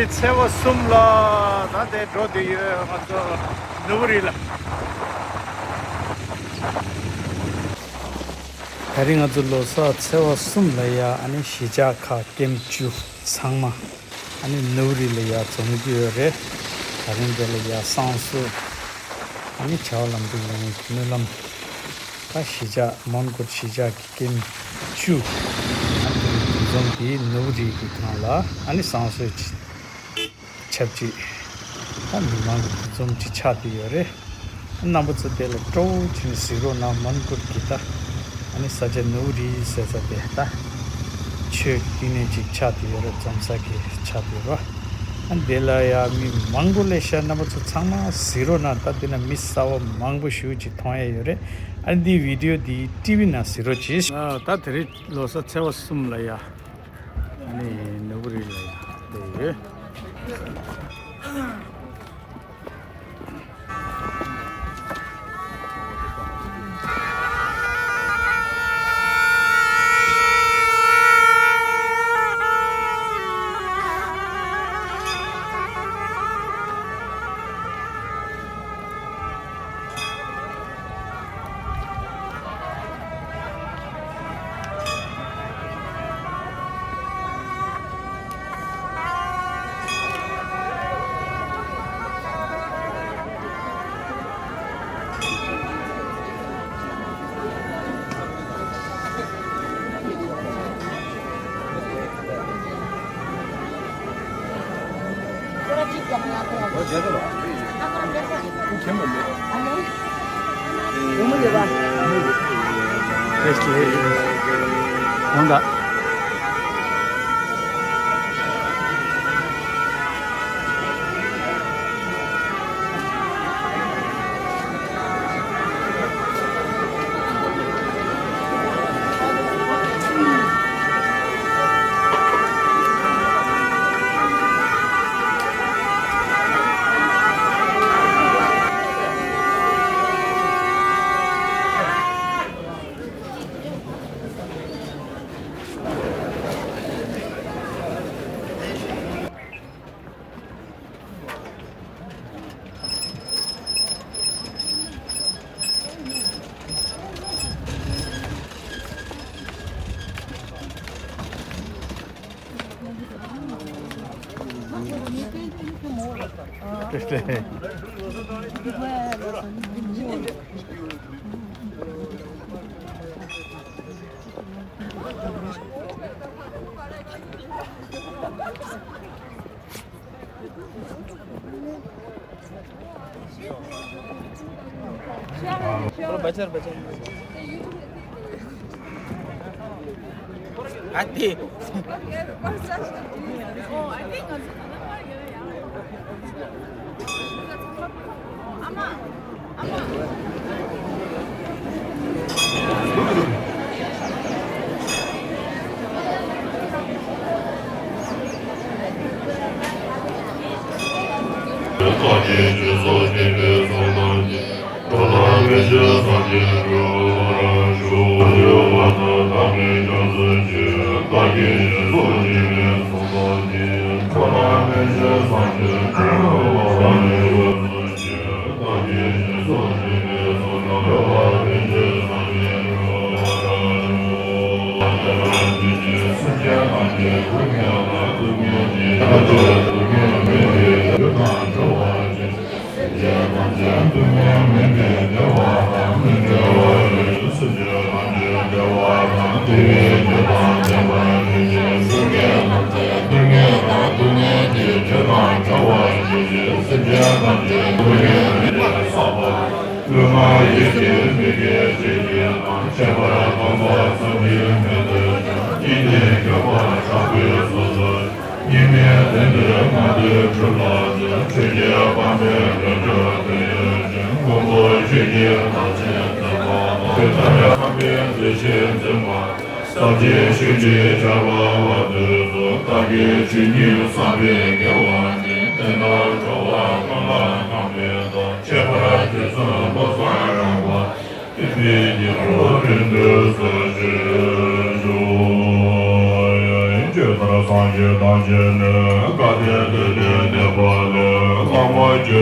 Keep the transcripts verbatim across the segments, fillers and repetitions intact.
ཚེས་པ་གསུམ་ལ་ད་དེ་འགྲོ་དུས་ཡོད་ང་ཚོ་ནུབ་རི་ལ། ད་རིང་ང་ཚོ་ལོ་གསར་ཚེས་པ་གསུམ་ལ་ཡ་ཨ་ནི་གཞིས་ཆགས་ཁག་ཀེམ་བཅུ་ཚང་མ་ཨ་ནི་ནུབ་རི་ལ་ཡ་འཛོམས་ཀྱི་ཡོད་རེད། ད་རིང་དེ་ལ་ཡ་བསང་གསོལ་ཨ་ནི་བྱ་བ་ལམ་འགྲོ་ཡོང་གི་སྨོན་ལམ། ད་གཞིས་ཆགས་མོན་གྷོ་གཞིས་ཆགས་ཀྱི་ཀེམ་བཅུ་ཨ་ནི་དེ་རིང་འདུ་འཛོམས་དེ་ནུབ་རི་གི་སྒང་ལ་ཨ་ནི་བསང་གསོལ་ཆབས་ཅིག་ད་མི་མང་གི་འདུ་འཛོམས་ཅིག་ཆགས་བསྡད་ཡོད་རེད། རྣམ་པ་ཚོ་དེ་ལ་སྤྲོ་བོ་བྱས་ནས་གཟིགས་རོགས་གནང་། མོན་གྷོ་གི་ད་ཨ་ནི་ས་ཆ་ནུབ་རི་ཟེར་ས་དེ་ད་ཆོས་ཀྱི་བསྟི་གནས་ཅིག་ཆགས་བསྡད་ཡོད་རེད། འཛོམས་ས་གི་ཆགས་བསྡད་ཡོད་རེད། ཨ་ནི་དེ་ལ་ཡ་མི་མང་པོ་སླེབས་ཤག་རྣམ་པ་ཚོ་ཚང་མ་གཟིགས་རོགས་གནང་། ད་དེ་ན་མི་གསར་པ་མང་པོ་ཞེ་ཅིག་མཐོང་ཡ་ཡོད་རེད། ཨ་ནི་འདི་བི་ཌི་ཡོ་འདི་ཊི་བི་ནང་གཟིགས་རོགས་གྱིས། ཨ་ད་དེ་རིང་ལོ་གསར་ཚེས་པ་གསུམ་ལ་ཡ། ཨ་ནི་ནུབ་རི་ལ་ཡ་བསྡད་ཡོད།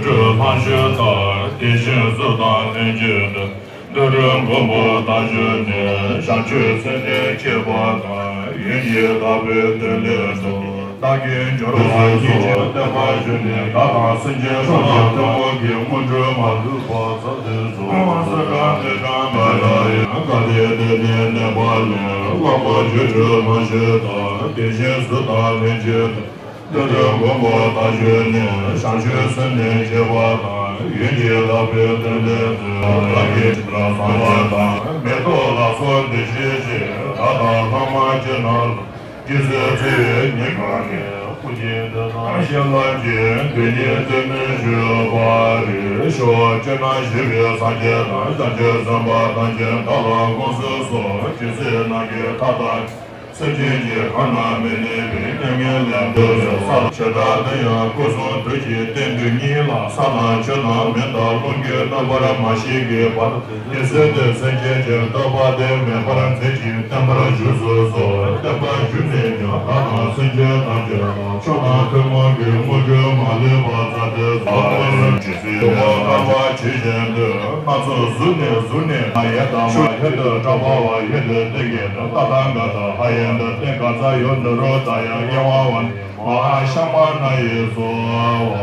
སྤྲུལ་ལྷ་བཞི་དང་། དེ་བཞིན་གཟུགས་དང་ལྷན་ཅིག་ཏུ། འདི་རུ་མགོན་པོ་དང་བཞུགས་ནས། བྱང་ཆུབ་སེམས་ནི་བསྐྱེད་པ་དང་། ཡིད་ཀྱིས་བདག་པོའི་དོན་སླད་དུ། བདག་གིས་སྦྱོར་བ་ཉིད་ཀྱིས་བསྟན་པར་ཞུས་ནས། བདག་དང་སེམས་ཅན་ཕྱོགས་དང་ཐུན་མོང་གི་དངོས་གྲུབ་མ་ལུས་པ་ཙམ་དུ་བཟུང་། སྲིད་གང་དེ་དང་མ་འདྲ་བའི། གལ་ཏེ་དེ་ནི་གནས་པ་ལས། དབང་པོ་སྒྱུ་འཕྲུལ་ལྷ་བཞི་དང་། དེ་བཞིན་གཟུགས་དང་ལྷན་ཅིག་ཏུ། འདི་ལྟར་མགོན་པོ་དང་བཞུགས་ནས། བྱང་ཆུབ་སེམས་ནི་བསྐྱེད་པ་དང་། ཡིད་ཀྱིས་བདག་པོའི་དོན་སླད་དུ། བདག་གིས་བྱིན་རླབས་བསམ་པ་དང་། མེ་ཏོག་ལ་སོགས་འདི་བཞེས་ཤིང་། ལྷ་དང་ལྷ་མ་ཡིན་རྣམས་ལ། རྗེས་སུ་བརྩེ་བས་ཉེ་གང་ནས། སྐུ་མཁྱེན་དེ་དག་བཞིན་ལ་ཅི། དེ་ཉིད་དེ་ནི་ཞུས་པ་རེད། ཞུ་བ་ཅི་ན་བཞི་པའི་སངས་རྒྱས་དང་། བྱང་ཆུབ་སེམས་དཔའ་ཐམས་ཅད་བདག་ལ་དགོངས་སུ་གསོལ། ཇི་སྲིད་ནམ་མཁའི་མཐའ་དང་། སེམས་ཅན་གྱི་ཁམས་ན་མི་གནས་པའི། མྱ་ངན་ལས་འདས་པའི་ས་ལ། བྱེ་བྲག་འདི་ཡང་སྐུ་གསུང་ཐུགས་ཀྱི་རྟེན་འབྲེལ་ཉིད་ལ། ས་དང་ཆུ་དང་མེ་དང་རླུང་གིས་གནོན་པར་མ་བྱེད་ཀྱི་བར་དུ། དེ་སྲིད་དུ་སེམས་ཅན་གྱི་རྟོག་པ་དེ་མེད་པར་མཛད་ཅིང་བརྟན་པར་བཞུགས་སུ་གསོལ། བརྟན་པར་བཞུགས་ནས་ཀྱང་། བདག་དང་སེམས་ཅན་ཐམས་ཅད་ལ། མཆོག་དང་ཐུན་མོང་གི་དངོས་གྲུབ་མ་ལུས་པ་ཙམ་དུ་བཟུང་། ཇི་སྲིད་ཡོད་པར་བསྔགས་པ་ཇི་བཞིན་དུ། སྣ་ཚོགས་གཟུགས་ནས་གཟུགས་ནས། ཡི་དམ་ཤིན་ཏུ་གྲགས་པ་བ། ཡུལ་དུ་སྟོན་གྱི་ནི། རྟ་དང་སྒ་དང་ལྷ་ཡི་ནི། རྟེན་ག་ས་ཡོད་འདི་རུ་ད་ཡང་། གཡེང་བ་བ་ནི། མ་ཧཱ་ཤམ་བྷ་ན་ཡི་སོ།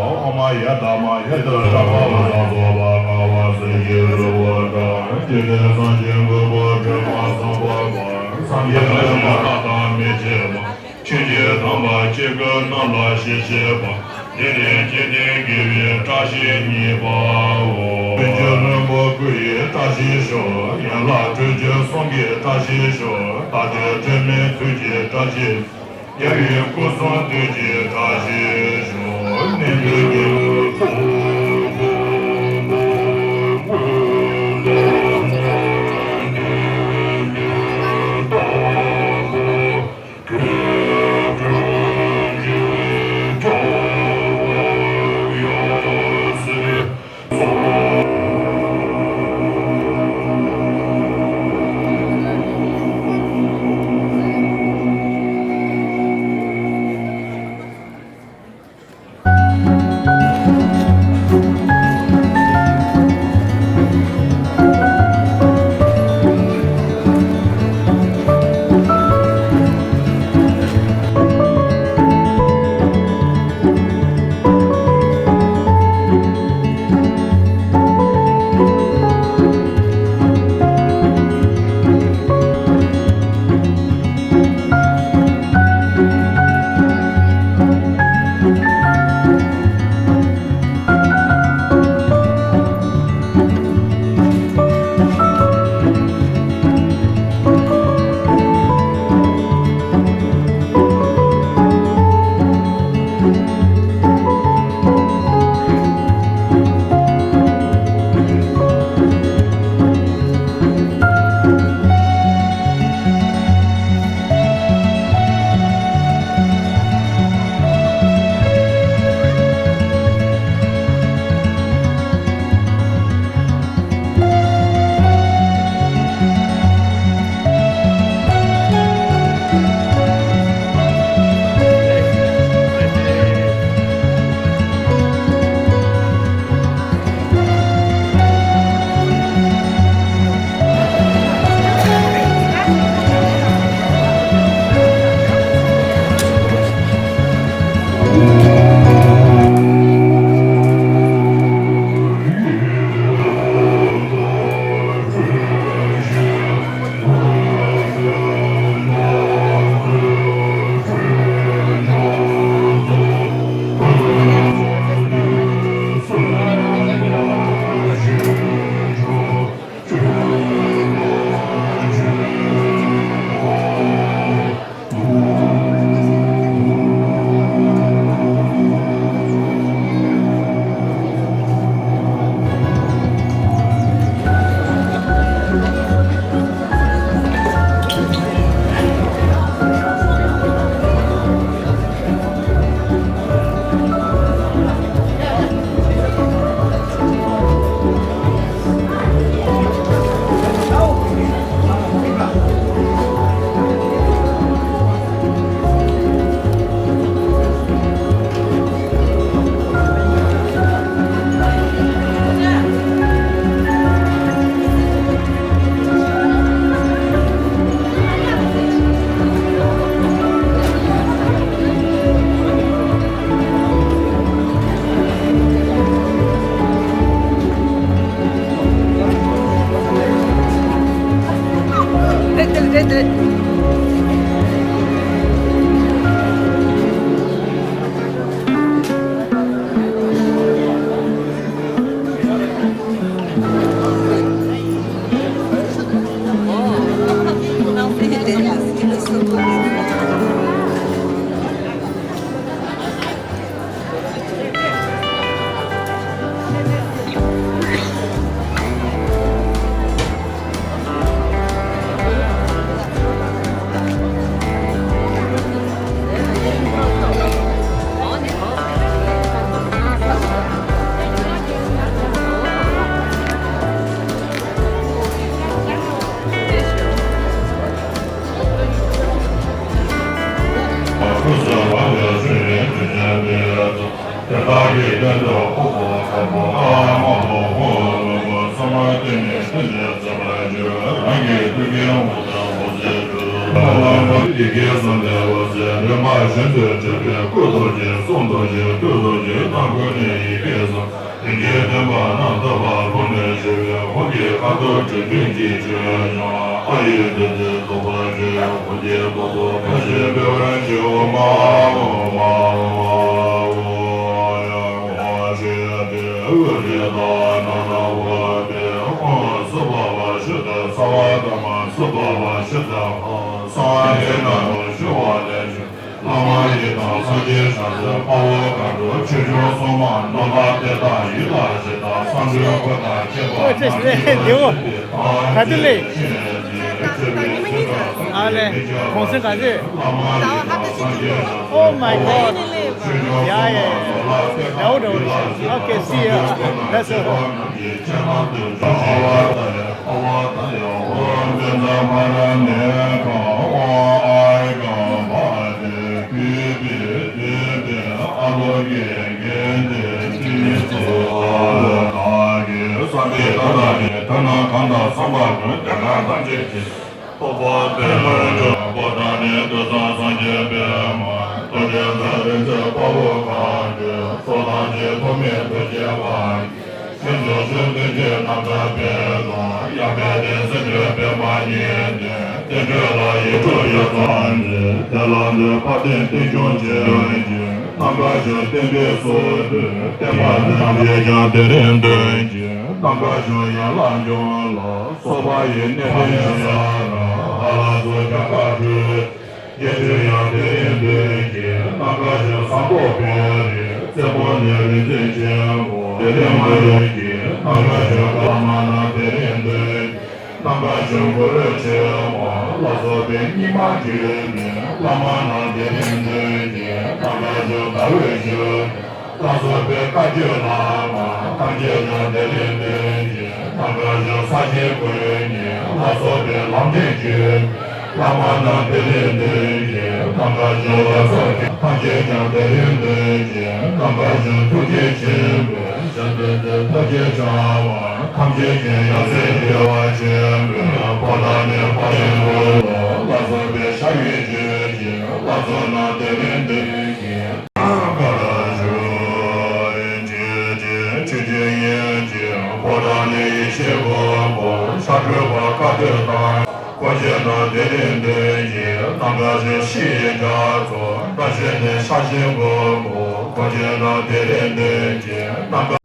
ཨོཾ་ཡི་དམ་ཤིན་ཏུ་གྲགས་པ་བ། ལ་སོགས་པ་བསྔགས་པ་ཟིལ་གྱིས་རུས་པ་འདྲ། འཇིག་རྟེན་སེམས་ཅན་མགོན་པོ་སྒྲོལ་མ་སེམས་དཔའ་བ། སངས་རྒྱས་ཀྱི་བསྟན་པ་བདག་དང་མི་བྱེད་པ། ཆོས་ཀྱི་དམ་པ་སྐྱེ་དགུ་རྣམས་ལ་ཞེས་བཤད་པ། འདི་ནི་འཇིག་རྟེན་དགེ་བའི་བཀྲ་ཤིས་བརྙེས་པའོ། བྱང་ཆུབ་ལྷུན་པོ་སྐུ་ཡི་བཀྲ་ཤིས་ཤོག་ཡན་ལག་དྲུག་ཅུ་གསུམ་གྱི་བཀྲ་ཤིས་ཤོག་བདག་ལྟའི་སྒྲོན་མེའི་ཚུལ་གྱི་བཀྲ་ཤིས། རྒྱལ་བའི་སྐུ་གསུང་ཐུགས་ཀྱི་བཀྲ་ཤིས་ཤོག་ནན་ཏན་གྱིས། བདག་གིས་བསྟན་དུ་ཁོ་བོ་ཁོ་བོ་ཨ་མ་བོ་ཧོ་ལོ་བོ་ཚང་མ་བསྟན་ནས་བསྟན་ནས་མཛད་པར་འགྱུར། རང་གི་ཐུགས་ཀྱི་དབང་དུ་འོ་ཟེར་གྱུར། ལམ་ཡི་གེ་གསུམ་ལས་འོ་ཟེར། རིམ་པ་བཞིན་དུ་བྲིས་པའི་སྐུ་རྡོ་རྗེ་གསུང་རྡོ་རྗེ་ཐུགས་རྡོ་རྗེ་རྣམ་ཀུན་ནས་ཡི་གེ་གསུམ། ལྡན་གྱི་བསྟན་པ་རྣམ་དག་པ་ལྷུན་ནས་གྲུབ་པའི་ཧོར་གྱི་ཁ་དོག་དྲི་བདུན་གྱི་ཆོས་ཡང་ཨ་ཡི་བདུད་རྩི་རྫོགས་པར་སྤྱོད། ཧོར་གྱི་རྡོ་རྗེ་ཕ་ཤི་འབེལ་བར་བྱེད། འོ་མ་འོ་མ་འོ་མ་འོ། ཧོར་ཞི་དེ་ཨུ་རི་ད་ན་ན་ཧོར་དེ་ཧོར་སུ་བ་བ་ཤི་ད་ས་བ་ད་མ་སུ་བ་བ་ཤི་ད་ཧོར་ས་བ་དེ་ན་ཧོར་ཞུ་བ་ལས་བྱུང་། བླ་མ་ཡི་དམ་སངས་རྒྱས་བྱང་སེམས་དཔའ་བོ་མཁའ་འགྲོ་ཆོས་སྐྱོང་སྲུང་མ་ནོར་ལྷ་དེ་དག་ཡིད་ལ་བཞེས་དང་། གསང་འདུས་སྐུ་དང་ཁྱད་པར་རྣམ་འདྲེན་དེའོ། ག་དུས་ལས། ཨ་ལེ། གུང་སེང་ག་ཚོད། Oh my god. Yeah, yeah, yeah. No, no, no. Okay, see ya. That's all. ཐོབ་པ་དཔལ་མོས་ཀྱང་པོ་ཏཱ་ལའི་བདུད་ཚང་སངས་རྒྱས་པདྨ། རྡོ་རྗེ་འཛིན་རིག་འཛིན་དཔའ་བོ་གང་གི། ཚོགས་ཐམས་ཅད་ཐོགས་མེད་ཐུགས་རྗེའི་དབང་གིས། ཕྱིན་ཅི་ཕྱིར་མཐུན་རྐྱེན་རྣམ་དག་པའི་ཚོགས། ཡང་དཔལ་ལྡན་སྲིད་མཐའི་པདྨ་ཉིད་དེ། བསྟན་འགྲོ་ལ་ཡིད་འཕྲོག་ཡོད་ཙམ་གྱིས། དེ་ལ་འདུད་པ་བསྟན་རྟེན་སྐྱོང་བྱེད་ཀྱི། རྣམ་དཀར་གཞོན་བསྟན་པའི་གཙོ་བོ་སྟོན། བསྟན་པ་འདི་རྣམས་ཀྱང་དེ་རིང་འདོན་གྱི། རྣམ་དཀར་གཞོན་ཡན་ལག་འཇོམས་ལ། སོགས་པ་ཡི་གནས་བརྟན་ཞེས་བྱ་བ་ལ་སོགས་རྒྱ་གར་སྤྲུལ། དགེ་ཆོས་ཡང་དེ་རིང་འདོན་གྱི། རྣམ་དཀར་གཞོན་ཟངས་མདོག་དཔལ་རི། རྩེ་མོ་ནས་རིག་འཛིན་ཆེན་པོ་དེ་རིང་མ་འདོན་གྱི། རྣམ་དཀར་གཞོན་བླ་མ་རྣམས་དེ་རིང་འདོན་གྱི། རྣམ་དཀར་གཞོན་གུ་རུ་ཆེན་པོ་ལ་སོགས་པའི་སྙིགས་མ་གྱུར་མེད་བླ་མ་རྣམས་དེ་རིང་འདོན་གྱི། རྣམ་དཀར་གཞོན་ཟླ་འོད་གཞོན། ལ་སོགས་པའི་བཀའ་བརྒྱུད་བླ་མ་ཐམས་ཅད་ཀྱང་དེ་རིང་འདོན་གྱི། རྣམ་དཀར་གཞོན་ས་ཆེན་ཀུན་གཉིས་ལ་སོགས་པའི་ལམ་འདྲེན་བརྒྱུད། བླ་མ་རྣམས་དེ་རིང་འདོན་གྱི། རྣམ་དཀར་གཞོན་ལ་སོགས་ཀྱི་ཐམས་ཅད་ཀྱང་དེ་རིང་འདོན་གྱི། རྣམ་དཀར་གཞོན་ཐུགས་རྗེ་ཆེན་པོས་གཞན་དོན་དུ་ཐུགས་རྗེ་བྱ་བ་ཐམས་ཅད་ཀྱང་ཡབ་སྲས་རྒྱལ་བ་ཆེན་པོས་པོ་ཏཱ་ལའི་དཔལ་ཆེན་པོ་ལ་སོགས་པའི་ཤ་ཡི་བརྗོད་ཀྱི་ལ་སོགས་རྣམས་དེ་རིང་འདོན་གྱི། ཆོས་ཀྱི་ཡེ་ཤེས་མགོན་པོ་ཤར་གྲུབ་པ་བཀའ་སྡོད་དང་། འཁོར་བཅས་རྣམས་དེ་རིང་འདོན་གྱི། རྣམ་དཀར་གཞོན་ཕྱི་ཡི་རྒྱ་མཚོ་བཀྲ་ཤིས་ནས་ཤར་ཕྱིན་མགོན་པོ། འཁོར་བཅས་རྣམས་དེ་རིང་འདོན་གྱི། རྣམ་དཀར།